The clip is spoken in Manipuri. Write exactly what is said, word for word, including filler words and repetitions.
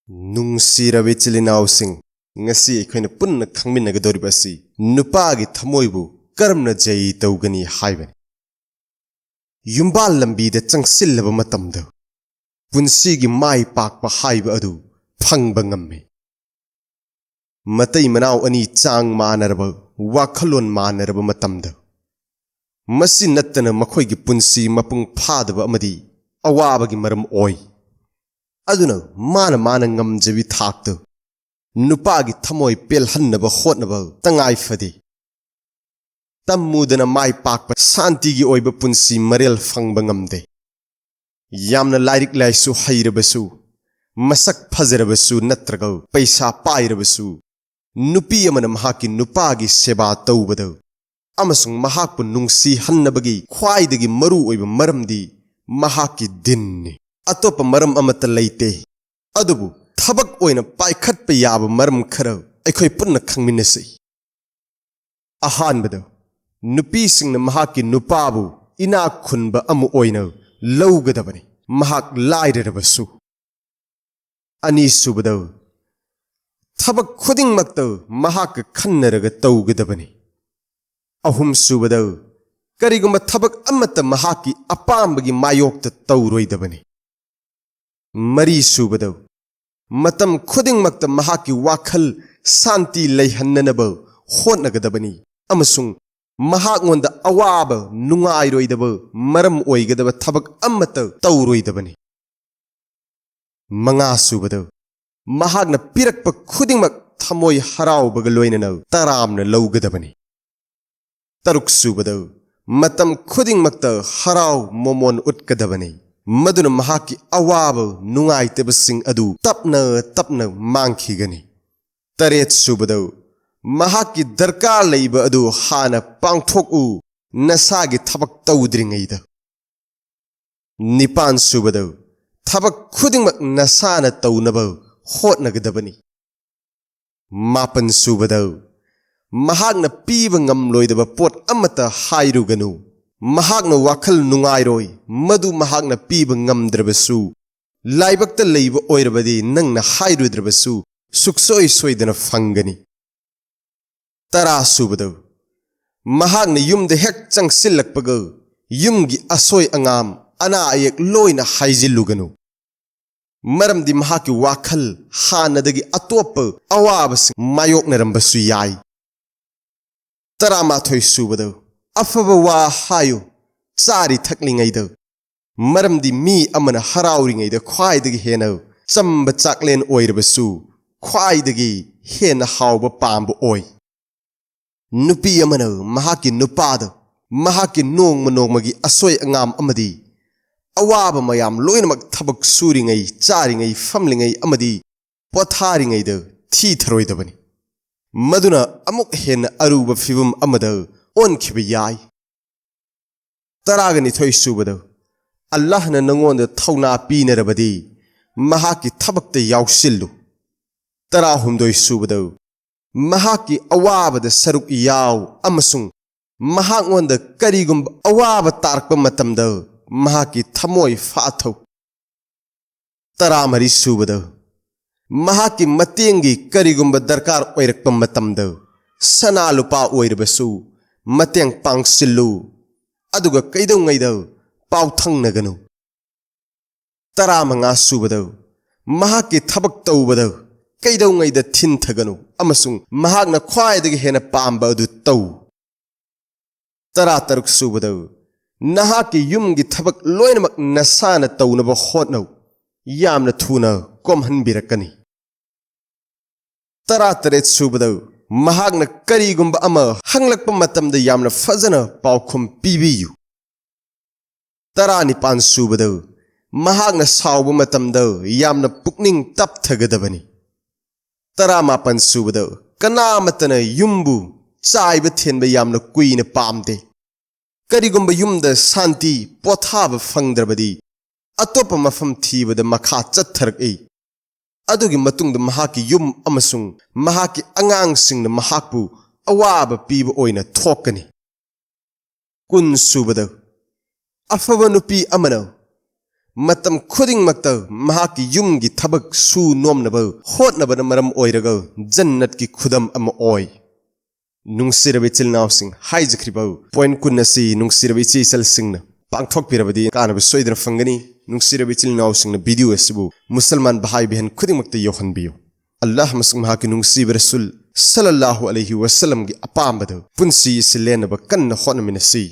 ꯅꯨꯡꯁꯤꯔꯕ ꯏꯆꯤꯜ ꯏꯅꯥꯎꯁꯤꯡ, ꯉꯁꯤ ꯑꯩꯈꯣꯏꯅ ꯄꯨꯟꯅ ꯈꯪꯃꯤꯟꯅꯒꯗꯧꯔꯤꯕ ꯑꯁꯤ ꯅꯨꯄꯥꯒꯤ ꯊꯃꯣꯏꯕꯨ ꯀꯔꯝꯅ ꯖꯌ ꯇꯧꯒꯅꯤ ꯍꯥꯏꯕꯅꯤ꯫ ꯌꯨꯝꯕꯥꯜ ꯂꯝꯕꯤꯗ ꯆꯪꯁꯤꯜꯂꯕ ꯃꯇꯝꯗ ꯄꯨꯟꯁꯤꯒꯤ ꯃꯥꯏ ꯄꯥꯛꯄ ꯍꯥꯏꯕ ꯑꯗꯨ ꯐꯪꯕ ꯉꯝꯃꯤ꯫ ꯃꯇꯩ ꯃꯅꯥꯎ ꯑꯅꯤ ꯆꯥꯡ ꯃꯥꯟꯅꯔꯕ, ꯋꯥꯈꯜꯂꯣꯟ ꯃꯥꯟꯅꯔꯕ ꯃꯇꯝꯗ, ꯃꯁꯤ ꯅꯠꯇꯅ ꯃꯈꯣꯏꯒꯤ ꯄꯨꯟꯁꯤ ꯃꯄꯨꯡ ꯐꯥꯗꯕ ꯑꯃꯗꯤ ꯑꯋꯥꯕꯒꯤ ꯃꯔꯝ ꯑꯣꯏ꯫ ꯑꯗꯨꯅ ꯃꯥꯅ ꯃꯥꯅ ꯉꯝꯖꯕꯤ ꯊꯥꯛꯇ ꯅꯨꯄꯥꯒꯤ ꯊꯃꯣꯏ ꯄꯦꯜꯍꯟꯅꯕ ꯍꯣꯠꯅꯕ ꯇꯉꯥꯏ ꯐꯗꯦ꯫ ꯇꯝꯃꯨꯗꯅ ꯃꯥꯏ ꯄꯥꯛꯄ ꯁꯥꯟꯇꯤꯒꯤ ꯑꯣꯏꯕ ꯄꯨꯟꯁꯤ ꯃꯔꯦꯜ ꯐꯪꯕ ꯉꯝꯗꯦ꯫ ꯌꯥꯝꯅ ꯂꯥꯏꯔꯤꯛ ꯂꯥꯏꯁꯨ ꯍꯩꯔꯕꯁꯨ, ꯃꯁꯛ ꯐꯖꯔꯕꯁꯨ ꯅꯠꯇ꯭ꯔꯒ ꯄꯩꯁꯥ ꯄꯥꯏꯔꯕꯁꯨ, ꯅꯨꯄꯤ ꯑꯃꯅ ꯃꯍꯥꯛꯀꯤ ꯅꯨꯄꯥꯒꯤ ꯁꯦꯕꯥ ꯇꯧꯕꯗ ꯑꯃꯁꯨꯡ ꯃꯍꯥꯛꯄꯨ ꯅꯨꯡꯁꯤꯍꯟꯅꯕꯒꯤ ꯈ꯭ꯋꯥꯏꯗꯒꯤ ꯃꯔꯨ ꯑꯣꯏꯕ ꯃꯔꯝꯗꯤ ꯃꯍꯥꯛꯀꯤ ꯗꯤꯟꯅꯤ꯫ ꯑꯇꯣꯞꯄ ꯃꯔꯝ ꯑꯃꯠꯇ ꯂꯩꯇꯦ꯫ ꯑꯗꯨꯕꯨ ꯊꯕꯛ ꯑꯣꯏꯅ ꯄꯥꯏꯈꯠꯄ ꯌꯥꯕ ꯃꯔꯝ ꯈꯔ ꯑꯩꯈꯣꯏ ꯄꯨꯟꯅ ꯈꯪꯃꯤꯟꯅꯁꯤ꯫ ꯑꯍꯥꯟꯕꯗ, ꯅꯨꯄꯤꯁꯤꯡꯅ ꯃꯍꯥꯛꯀꯤ ꯅꯨꯄꯥꯕꯨ ꯏꯅꯥꯛ ꯈꯨꯟꯕ ꯑꯃ ꯑꯣꯏꯅ ꯂꯧꯒꯗꯕꯅꯤ, ꯃꯍꯥꯛ ꯂꯥꯏꯔꯔꯕꯁꯨ꯫ ꯑꯅꯤꯁꯨꯕꯗ, ꯊꯕꯛ ꯈꯨꯗꯤꯡꯃꯛꯇ ꯃꯍꯥꯛꯀ ꯈꯟꯅꯔꯒ ꯇꯧꯒꯗꯕꯅꯤ꯫ ꯑꯍꯨꯝꯁꯨꯕꯗ, ꯀꯔꯤꯒꯨꯝꯕ ꯊꯕꯛ ꯑꯃꯠꯇ ꯃꯍꯥꯛꯀꯤ ꯑꯄꯥꯝꯕꯒꯤ ꯃꯥꯌꯣꯛꯇ ꯇꯧꯔꯣꯏꯗꯕꯅꯤ꯫ ꯃꯔꯤꯁꯨꯕꯗ, ꯃꯇꯝ ꯈꯨꯗꯤꯡꯃꯛꯇ ꯃꯍꯥꯛꯀꯤ ꯋꯥꯈꯜ ꯁꯥꯟꯇꯤ ꯂꯩꯍꯟꯅꯅꯕ ꯍꯣꯠꯅꯒꯗꯕꯅꯤ ꯑꯃꯁꯨꯡ ꯃꯍꯥꯛꯉꯣꯟꯗ ꯑꯋꯥꯕ, ꯅꯨꯡꯉꯥꯏꯔꯣꯏꯗꯕ ꯃꯔꯝ ꯑꯣꯏꯒꯗꯕ ꯊꯕꯛ ꯑꯃꯠꯇ ꯇꯧꯔꯣꯏꯗꯕꯅꯤ꯫ ꯃꯉꯥꯁꯨꯕꯗ, ꯃꯍꯥꯛꯅ ꯄꯤꯔꯛꯄ ꯈꯨꯗꯤꯡꯃꯛ ꯊꯃꯣꯏ ꯍꯔꯥꯎꯕꯒ ꯂꯣꯏꯅꯅ ꯇꯔꯥꯝꯅ ꯂꯧꯒꯗꯕꯅꯤ꯫ ꯇꯔꯨꯛꯁꯨꯕꯗ, ꯃꯇꯝ ꯈꯨꯗꯤꯡꯃꯛꯇ ꯍꯔꯥꯎ ꯃꯣꯃꯣꯟ ꯎꯠꯀꯗꯕꯅꯤ, ꯃꯗꯨꯅ ꯃꯍꯥꯛꯀꯤ ꯑꯋꯥꯕ ꯅꯨꯡꯉꯥꯏꯇꯕꯁꯤꯡ ꯑꯗꯨ ꯇꯞꯅ ꯇꯞꯅ ꯃꯥꯡꯈꯤꯒꯅꯤ꯫ ꯇꯔꯦꯠꯁꯨꯕꯗ, ꯃꯍꯥꯛꯀꯤ ꯗꯔꯀꯥꯔ ꯂꯩꯕ ꯑꯗꯨ ꯍꯥꯟꯅ ꯄꯥꯡꯊꯣꯛꯎ, ꯅꯁꯥꯒꯤ ꯊꯕꯛ ꯇꯧꯗ꯭ꯔꯤꯉꯩꯗ꯫ ꯅꯤꯄꯥꯟꯁꯨꯕꯗ, ꯊꯕꯛ ꯈꯨꯗꯤꯡꯃꯛ ꯅꯁꯥꯅ ꯇꯧꯅꯕ ꯍꯣꯠꯅꯒꯗꯕꯅꯤ꯫ ꯃꯥꯄꯟꯁꯨꯕꯗ, ꯃꯍꯥꯛꯅ ꯄꯤꯕ ꯉꯝꯂꯣꯏꯗꯕ ꯄꯣꯠ ꯑꯃꯠꯇ ꯍꯥꯏꯔꯨꯒꯅꯨ꯫ ꯃꯍꯥꯛꯅ ꯋꯥꯈꯜ ꯅꯨꯡꯉꯥꯏꯔꯣꯏ, ꯃꯗꯨ ꯃꯍꯥꯛꯅ ꯄꯤꯕ ꯉꯝꯗ꯭ꯔꯕꯁꯨ꯫ ꯂꯥꯏꯕꯛꯇ ꯂꯩꯕ ꯑꯣꯏꯔꯕꯗꯤ ꯅꯪꯅ ꯍꯥꯏꯔꯨꯗ꯭ꯔꯕꯁꯨ ꯁꯨꯛꯁꯣꯏ ꯁꯣꯏꯗꯅ ꯐꯪꯒꯅꯤ꯫ ꯇꯔꯥ ꯁꯨꯕꯗ, ꯃꯍꯥꯛꯅ ꯌꯨꯝꯗ ꯍꯦꯛ ꯆꯪꯁꯤꯜꯂꯛꯄꯒ ꯌꯨꯝꯒꯤ ꯑꯁꯣꯏ ꯑꯉꯥꯝ, ꯑꯅꯥ ꯑꯌꯦꯛ ꯂꯣꯏꯅ ꯍꯥꯏꯖꯤꯜꯂꯨꯒꯅꯨ꯫ ꯃꯔꯝꯗꯤ ꯃꯍꯥꯛꯀꯤ ꯋꯥꯈꯜ ꯍꯥꯟꯅꯗꯒꯤ ꯑꯇꯣꯞꯄ ꯑꯋꯥꯕꯁꯤꯡ ꯃꯥꯌꯣꯛꯅꯔꯝꯕꯁꯨ ꯌꯥꯏ꯫ ꯇꯔꯥꯃꯥꯊꯣꯏ ꯁꯨꯕꯗ, ꯑꯐꯕ ꯋꯥ ꯍꯥꯏꯌꯨ ꯆꯥꯔꯤ ꯊꯛꯂꯤꯉꯩꯗ, ꯃꯔꯝꯗꯤ ꯃꯤ ꯑꯃꯅ ꯍꯔꯥꯎꯔꯤꯉꯩꯗ ꯈ꯭ꯋꯥꯏꯗꯒꯤ ꯍꯦꯟꯅ ꯆꯝꯕ ꯆꯥꯛꯂꯦꯟ ꯑꯣꯏꯔꯕꯁꯨ ꯈ꯭ꯋꯥꯏꯗꯒꯤ ꯍꯦꯟꯅ ꯍꯥꯎꯕ ꯄꯥꯝꯕ ꯑꯣꯏ꯫ ꯅꯨꯄꯤ ꯑꯃꯅ ꯃꯍꯥꯛꯀꯤ ꯅꯨꯄꯥꯗ ꯃꯍꯥꯛꯀꯤ ꯅꯣꯡꯃ ꯅꯣꯡꯃꯒꯤ ꯑꯁꯣꯏ ꯑꯉꯥꯝ ꯑꯃꯗꯤ ꯑꯋꯥꯕ ꯃꯌꯥꯝ ꯂꯣꯏꯅꯃꯛ ꯊꯕꯛ ꯁꯨꯔꯤꯉꯩ, ꯆꯥꯔꯤꯉꯩ, ꯐꯝꯂꯤꯉꯩ ꯑꯃꯗꯤ ꯄꯣꯊꯥꯔꯤꯉꯩꯗ ꯊꯤꯊꯔꯣꯏꯗꯕꯅꯤ꯫ ꯃꯗꯨꯅ ꯑꯃꯨꯛ ꯍꯦꯟꯅ ꯑꯔꯨꯕ ꯐꯤꯚꯝ ꯑꯃꯗ ꯑꯣꯟꯈꯤꯕ ꯌꯥꯏ꯫ ꯇꯔꯥꯒ ꯅꯤꯊꯣꯏ ꯁꯨꯕꯗ, ꯑꯜꯂꯥꯍꯅ ꯅꯉꯣꯟꯗ ꯊꯧꯅꯥ ꯄꯤꯅꯔꯕꯗꯤ ꯃꯍꯥꯛꯀꯤ ꯊꯕꯛꯇ ꯌꯥꯎꯁꯤꯜꯂꯨ꯫ ꯇꯔꯥꯍꯨꯝꯗꯣꯏ ꯁꯨꯕꯗ, ꯃꯍꯥꯛꯀꯤ ꯑꯋꯥꯕꯗ ꯁꯔꯨꯛ ꯌꯥꯎ ꯑꯃꯁꯨꯡ ꯃꯍꯥꯛꯉꯣꯟꯗ ꯀꯔꯤꯒꯨꯝꯕ ꯑꯋꯥꯕ ꯇꯥꯔꯛꯄ ꯃꯇꯝꯗ ꯃꯍꯥꯛꯀꯤ ꯊꯃꯣꯏ ꯐꯥꯊꯧ꯫ ꯇꯔꯥꯃꯔꯤ ꯁꯨꯕꯗ, ꯃꯍꯥꯛꯀꯤ ꯃꯇꯦꯡꯒꯤ ꯀꯔꯤꯒꯨꯝꯕ ꯗꯔꯀꯥꯔ ꯑꯣꯏꯔꯛꯄ ꯃꯇꯝꯗ ꯁꯅꯥ ꯂꯨꯄꯥ ꯑꯣꯏꯔꯕꯁꯨ ꯃꯇꯦꯡ ꯄꯥꯡꯁꯤꯜꯂꯨ, ꯑꯗꯨꯒ ꯀꯩꯗꯧꯉꯩꯗ ꯄꯥꯎ ꯊꯪꯅꯒꯅꯨ꯫ ꯇꯔꯥꯃꯉꯥ ꯁꯨꯕꯗ, ꯃꯍꯥꯛꯀꯤ ꯊꯕꯛ ꯇꯧꯕꯗ ꯀꯩꯗꯧꯉꯩꯗ ꯊꯤꯟꯊꯒꯅꯨ ꯑꯃꯁꯨꯡ ꯃꯍꯥꯛꯅ ꯈ꯭ꯋꯥꯏꯗꯒꯤ ꯍꯦꯟꯅ ꯄꯥꯝꯕ ꯑꯗꯨ ꯇꯧ꯫ ꯇꯔꯥꯇꯔꯨꯛ ꯁꯨꯕꯗ, ꯅꯍꯥꯛꯀꯤ ꯌꯨꯝꯒꯤ ꯊꯕꯛ ꯂꯣꯏꯅꯃꯛ ꯅꯁꯥꯅ ꯇꯧꯅꯕ ꯍꯣꯠꯅꯧ, ꯌꯥꯝꯅ ꯊꯨꯅ ꯀꯣꯝꯍꯟꯕꯤꯔꯛꯀꯅꯤ꯫ ꯇꯔꯥꯇꯔꯦꯠ ꯁꯨꯕꯗ, ꯃꯍꯥꯛꯅ ꯀꯔꯤꯒꯨꯝꯕ ꯑꯃ ꯍꯪꯂꯛꯄ ꯃꯇꯝꯗ ꯌꯥꯝꯅ ꯐꯖꯅ ꯄꯥꯎꯈꯨꯝ ꯄꯤꯕꯤꯌꯨ꯫ ꯇꯔꯥꯅꯤꯄꯥꯟ ꯁꯨꯕꯗ, ꯃꯍꯥꯛꯅ ꯁꯥꯎꯕ ꯃꯇꯝꯗ ꯌꯥꯝꯅ ꯄꯨꯛꯅꯤꯡ ꯇꯞꯊꯒꯗꯕꯅꯤ꯫ ꯇꯔꯥꯃꯥꯄꯟ ꯁꯨꯕꯗ, ꯀꯅꯥꯃꯠꯇꯅ ꯌꯨꯝꯕꯨ ꯆꯥꯏꯕ ꯊꯦꯟꯕ ꯌꯥꯝꯅ ꯀꯨꯏꯅ ꯄꯥꯝꯗꯦ꯫ ꯀꯔꯤꯒꯨꯝꯕ ꯌꯨꯝꯗ ꯁꯥꯟꯇꯤ, ꯄꯣꯊꯥꯕ ꯐꯪꯗ꯭ꯔꯕꯗꯤ ꯑꯇꯣꯞꯄ ꯃꯐꯝ ꯊꯤꯕꯗ ꯃꯈꯥ ꯆꯠꯊꯔꯛꯏ꯫ ꯑꯗꯨꯒꯤ ꯃꯇꯨꯡꯗ ꯃꯍꯥꯛꯀꯤ ꯌꯨꯝ ꯑꯃꯁꯨꯡ ꯃꯍꯥꯛꯀꯤ ꯑꯉꯥꯡꯁꯤꯡꯅ ꯃꯍꯥꯛꯄꯨ ꯑꯋꯥꯕ ꯄꯤꯕ ꯑꯣꯏꯅ ꯊꯣꯛꯀꯅꯤ꯫ ꯀꯨꯟ ꯁꯨꯕꯗ, ꯑꯐꯕ ꯅꯨꯄꯤ ꯑꯃꯅ ꯃꯇꯝ ꯈꯨꯗꯤꯡꯃꯛꯇ ꯃꯍꯥꯛꯀꯤ ꯌꯨꯝꯒꯤ ꯊꯕꯛ ꯁꯨ ꯅꯣꯝꯅꯕ ꯍꯣꯠꯅꯕꯅ ꯃꯔꯝ ꯑꯣꯏꯔꯒ ꯖꯟꯅꯠꯀꯤ ꯈꯨꯗꯝ ꯑꯃ ꯑꯣꯏ꯫ ꯅꯨꯡꯁꯤꯔꯕ ꯏꯆꯤꯜ ꯏꯅꯥꯎꯁꯤꯡ, ꯍꯥꯏꯖꯈ꯭ꯔꯤꯕ ꯄꯣꯏꯟ ꯀꯨꯟ ꯑꯁꯤ ꯅꯨꯡꯁꯤꯔꯕ ꯏꯆꯦ ꯏꯆꯜꯁꯤꯡꯅ ꯄꯥꯡꯊꯣꯛꯄꯤꯔꯕꯗꯤ ꯀꯥꯟꯅꯕ ꯁꯣꯏꯗꯅ ꯐꯪꯒꯅꯤ꯫ ꯅꯨꯡꯁꯤꯔꯕ ꯏꯆꯤꯜ ꯏꯅꯥꯎꯁꯤꯡꯅ ꯚꯤꯗꯤꯑꯣ ꯑꯁꯤꯕꯨ ꯃꯨꯁꯜꯃꯥꯟ ꯚꯥꯏ ꯕꯍꯟ ꯈꯨꯗꯤꯡꯃꯛꯇ ꯌꯧꯍꯟꯕꯤꯌꯨ꯫ ꯑꯜꯂꯥꯍ ꯑꯃꯁꯨꯡ ꯃꯍꯥꯛꯀꯤ ꯅꯨꯡꯁꯤꯕ ꯔꯁꯨꯜ ꯁꯜꯂꯜꯂꯥꯍꯨ ꯑꯂꯩꯍꯤ ꯋꯁꯜꯂꯝꯒꯤ ꯑꯄꯥꯝꯕꯗ ꯄꯨꯟꯁꯤ ꯑꯁꯤ ꯂꯦꯟꯅꯕ ꯀꯟꯅ ꯍꯣꯠꯅꯃꯤꯟꯅꯁꯤ꯫